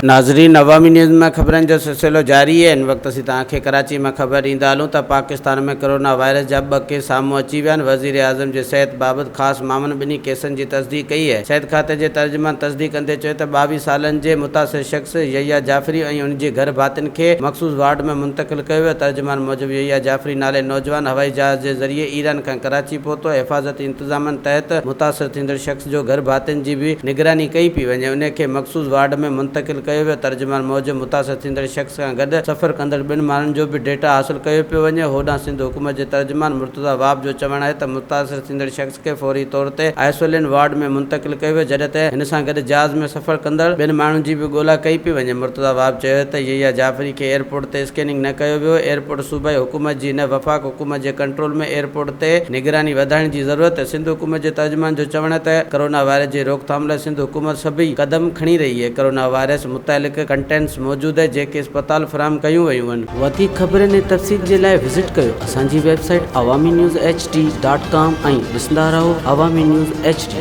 ناظرين عوامي نيوز مان خبرن جو سلسلو جاري آهي هن وقت اسين توهان کي ڪراچي مان خبر ڏيندا هلون ته پاڪستان ۾ ڪرونا وائرس جا ٻه ڪيس سامهون اچي ويا آهن وزيراعظم جي صحت بابت خاص معاون ٻنهي ڪيسن جي تصديق ڪئي آهي صحت کاتي جي ترجمان تصديق ڪندي چيو ته 22 سالن جي متاثر شخص يحيٰ جعفري ۽ ان جي گهر ڀاتين کي مخصوص وارڊ ۾ منتقل ڪيو ويو ترجمان موجب يحيٰ جعفري نالي نوجوان هوائي جهاز جي ذريعي ايران کان ڪراچي پهتو حفاظتي انتظامن تحت متاثر ٿيندڙ شخص جو گهر ڀاتين جي به نگراني ڪئي پئي وڃي، انهي کي مخصوص وارڊ ۾ منتقل ڪيو ويو، ترجمان موجب متاثر ٿيندڙ شخص سان گڏ سفر ڪندڙ ٻن ماڻهن جو به ڊيٽا حاصل ڪيو پيو وڃي، هوڏانهن سنڌ حڪومت جي ترجمان مرتضيٰ وهاب جو چوڻ آهي ته متاثر ٿيندڙ شخص کي فوري طور تي آئسولين وارڊ ۾ منتقل ڪيو ويو، جڏهن ته هن سان گڏ جهاز ۾ سفر ڪندڙ ٻين ماڻهن جي به ڳولا ڪئي پئي وڃي، مرتضيٰ وهاب چيو ته يحيٰ جعفري کي ايئرپورٽ تي اسڪيننگ نه ڪيو ويو، ايئرپورٽ صوبائي حڪومت جي نه وفاق حڪومت جي ڪنٽرول ۾ ايئرپورٽ تي نگراني وڌائڻ جي ضرورت، سنڌ حڪومت جي ترجمان جو چوڻ آهي ته ڪرونا وائرس جي روڪٿام لاء سنڌ حڪومت سڀئي قدم کڻي رهي آهي، ڪرونا وائرس متعلق ڪنٽينس موجود آهي جيڪي اسپتال فراهم ڪيون ويون آهن. وڌيڪ خبرن ۽ تفصيل جي لاء وزٽ ڪيو اسان جي website Awami news H D dot com ۽ ڏسندا رهو عوامي نيوز ايڇ ڊي.